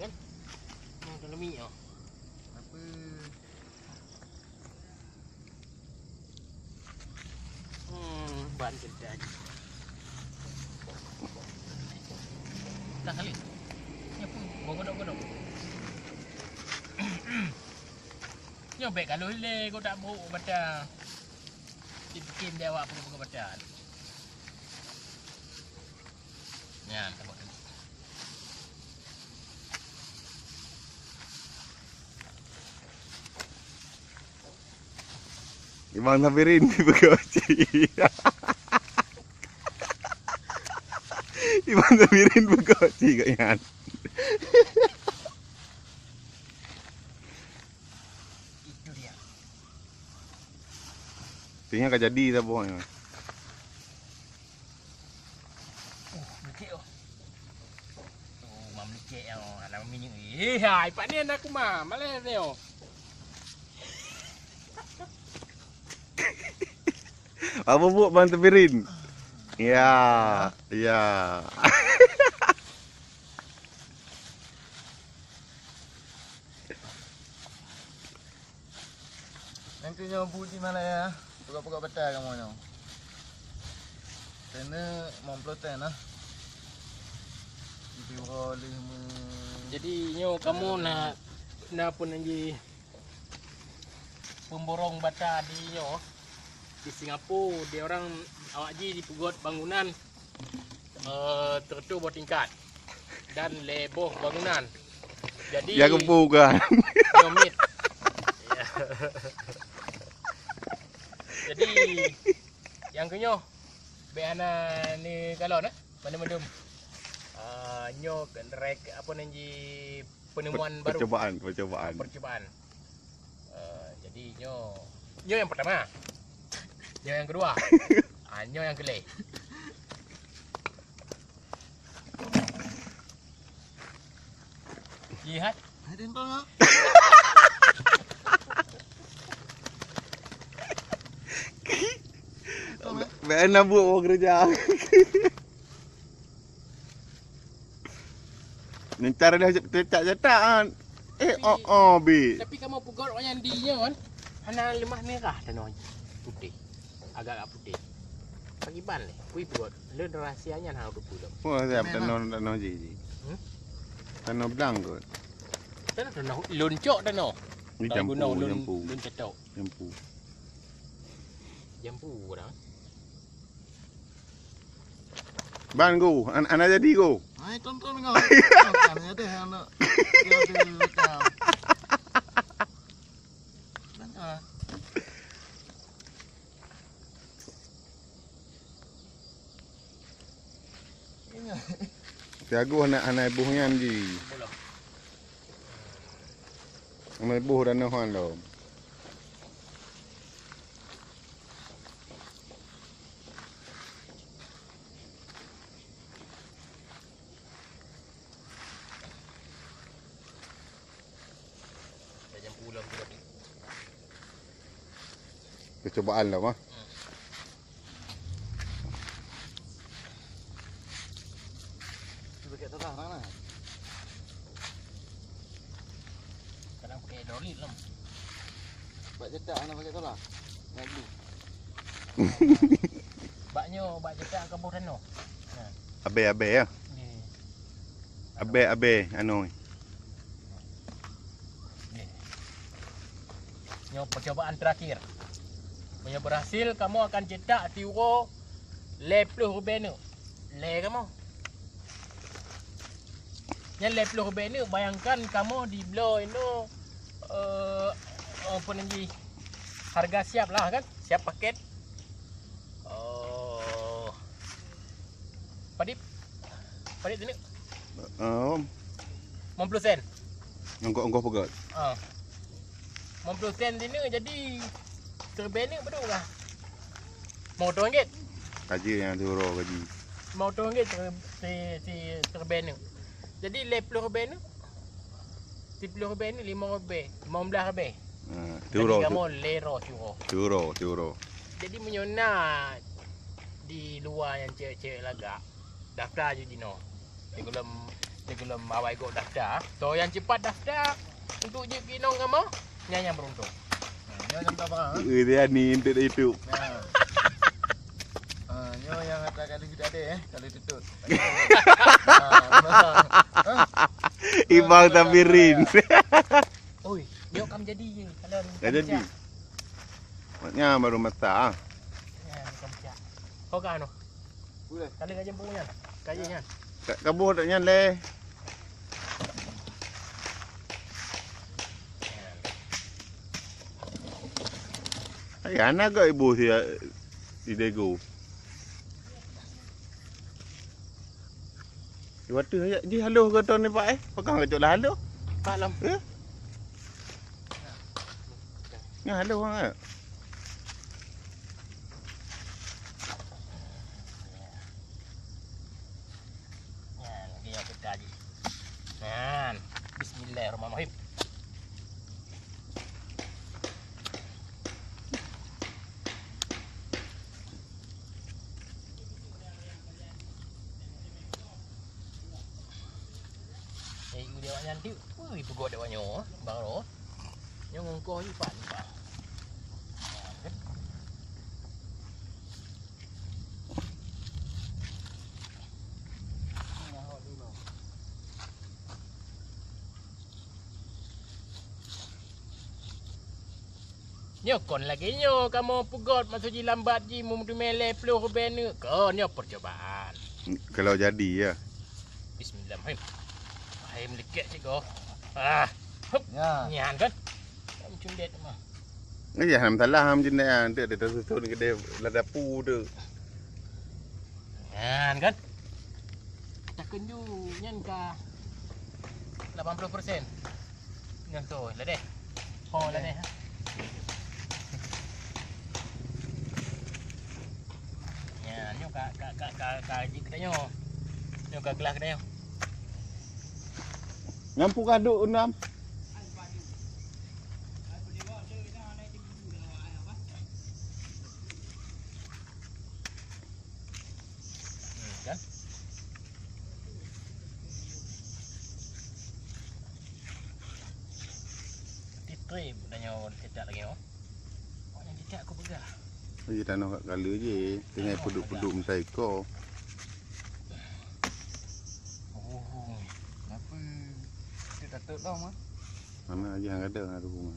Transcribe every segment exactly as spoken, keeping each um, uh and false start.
Nyoe dalam minyak. Apa? Hmm, ban keudai. Dah kali. Nyoe pun, bawa godok-godok. Nyoe bèk kaloh lé, kau tak bau bata. Tim-tim dia awak pukul-pukul bata. Nyan, tak bau. Imam Sabirin dipeugah cik. Imam Sabirin peugah cik kat nyan. Itu dia. Tengah ka jadi saboh nyan. Oh, meucek oh. Oh, mam meucek oh, anak minyeuk. Eh, hai, pak ni anak kuma, malah ni oh. Apa buat Bang Tebirin? Ya, ya. Nyan keuh nyoe buet di Malaya, peugot-peugot bata kamoe nyoe. Teuneuh limong ploh ten lah. Di Tiro lheueh me- Jadi nyoe kamoe na, na peunan jih pemborong bata di nyoe. Di Singapura, di orang awak jih dipeugot bangunan eh, tertutup boh tingkat dan lhèe boh bangunan. Jadi, ya, keubu kan? Nyoe miet. Jadi, nyang keunyoe, bèk hana neukalon, eh, mandum-mandum. Ah, nyoe rek-, apa nan jih penemuan baru. Percobaan, percobaan. Percobaan. Eh, jadi nyoe, nyoe nyang pertama. Nyoe nyang kedua. Ah, nyoe nyang keulhèe. Lihat. Hai, tentang ah. Bèk na buet, oh, keureuja. Ntar dah cetak-cetak kan. Eh, tapi, oh, oh, bi. Tapi kamoe peugot awak nyan di nyoe kan. Hana leumah merah tanoh putéh. Agak-agak putéh. Pakiban lé. Kui peugot. Lôn rahsia nyan hana teupeue lom. Oh, siap. Merah. Tanoh, tanoh ji, ji. Hmm? Tanoh blang kot. Tanoh, tanoh lôn cok tanoh. Ni tak jampu, guna lôn, jampu. Lôn cetok. Jampu. Jampu orang. Ban go, an-, anak jadi go. Hai, tonton go. Anak jadi anak. Dia tu kau. Bangga. Ingat. Siagoh anak, anak ibuh nyan ji. Bola. Anak ibuh dan Nohan tu. Dah jam sepuluh tu tadi. Percobaan lah, mah. Hmm. Tu pakai tolah, mana? Kadang pakai hidrolik lah. Bak cetak, mana pakai tolah? Nak beli. Bak nyoe, bak cetak kaboh tanoh. Nah. Abèe-abèe, ya? Nggih. Abèe-abèe, anu. Nyoe percobaan terakhir. Meunyoe berhasil, kamoe akan cetak siuroe lhèe ploh ribèe neuk. Lhèe kamoe. Nyan lhèe ploh ribèe neuk, bayangkan kamoe dibloe inoe, eh, apa nan jih, harga siap lah kan, siap paket. Oh. Padit. Padit sini. Em. Lima puluh sen. Ongkoh-ongkoh peugöt. Ah. Lima puluh sen sini jadi seribèe neuk padum lah. Lima ratus ringgit. Gaji nyang siuroe gaji. Lima ratus ringgit se-, se-, se-, seribèe neuk. Jadi lhèe ploh ribèe neuk. Siploh ribèe neuk, lima ribèe, lima belas ribèe. Ha, siuroe tu. Jadi kamoe lhèe roe siuroe. Siuroe, siuroe. Jadi meunyoe na di luwa nyang cewek-cewek lagak, daftar ju jinoe. Di golom Sigohlom awai gob daftar. Soe nyang cepat daftar untuk jeuet keu inong kamoe, nyan nyang beuruntung. Nah, nyoe nyang ka barang, eh? Eh, dia ni untuk YouTube. Nah. Ah, nyoe nyang ata ka lheueh tadi, eh, ka lheueh tutut. Ah, nah. Hah? Ibang Sabirin. Oi, nyoe ka menjadi je. Kalau Ka jadi. Nya baru masak, ah. Ya, bukan pecah. Kau ka anu? Boleh. Kali ka jemput nyan. Kaji nyan. Ka, kabuh dak nyan leh. Ai, hana gak ibu si, si Dego. Di watèe jih haloh ke ton ni, Pak, eh? Pegang keucok lah haloh. Pak Lam. Eh? Nyan haloh sangat. Nyan, dia kita jih. Nyan. Bismillahirrahmanirrahim. Eh, ibu dia awak nyan tu, ui, peugöt dia awak nyoe, bang Ro. Nyoe ngungkoh je pan, pan. Nyoe kon lagèe nyoe kamoe peugöt, maksud jih lambat jih, meudumé lhèe plôh ribèe neuk. Kon nyoe percobaan. Kalau jadi, ya. Bismillahirrahmanirrahim. Hai meulekek cit goh. Ah, hup. Ya. Nyan kan. Mencundet mah. Ni ya, hana masalah, mencundet, ah. Nanti ada susun kedai lada pu tu. Nyan kan. Takheun ju nyan ka lapan puluh persen. Nyan tu, ladeh. Ho, ladeh. Nyan, nyoe ka, ka, ka, ka, ka jih keudeh nyoe. Nyoe ka glah keudeh nyoe. Nyan pu ka duek undam. Hmm, kan? Titré budak nyoe cecak lagèe nyoe. Awak nyang cecak aku peugah. Iya, tanoh kat kala je. Tengah puduk-puduk meusaiko. Oh, kenapa? Itu takut lah, Mak. Mana aja yang ada, ada rumah.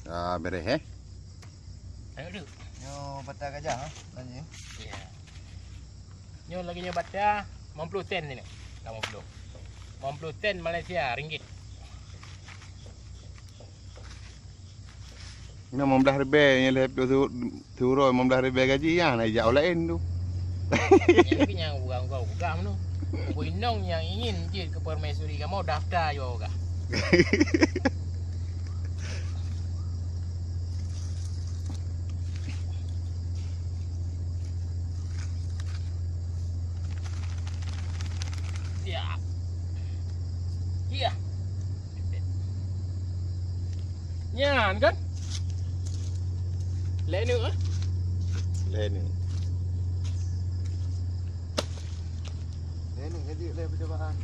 Ah, bereh, eh? Ayo, duduk. Nyoe bata gajah, ha? Tanya. Iya. Nyoe lagèe nyoe bata, lima puluh sen sini. Lima puluh. Lima puluh sen Malaysia, ringgit. Nyoe lima belas ribèe, nyoe lhèe ploh Suroe lima belas ribèe gaji, nyan na ijak u laén tu. Nyan pih nyang ureueng-ureueng peugah meunoe. Peue inong nyang ingin jeuet keu permaisuri kamoe daftar yoh gah. Ya. Ya. Nyan kan? Lhèe neuk, eh? Lhèe neuk. Lhèe neuk jadi lhèe percobaan.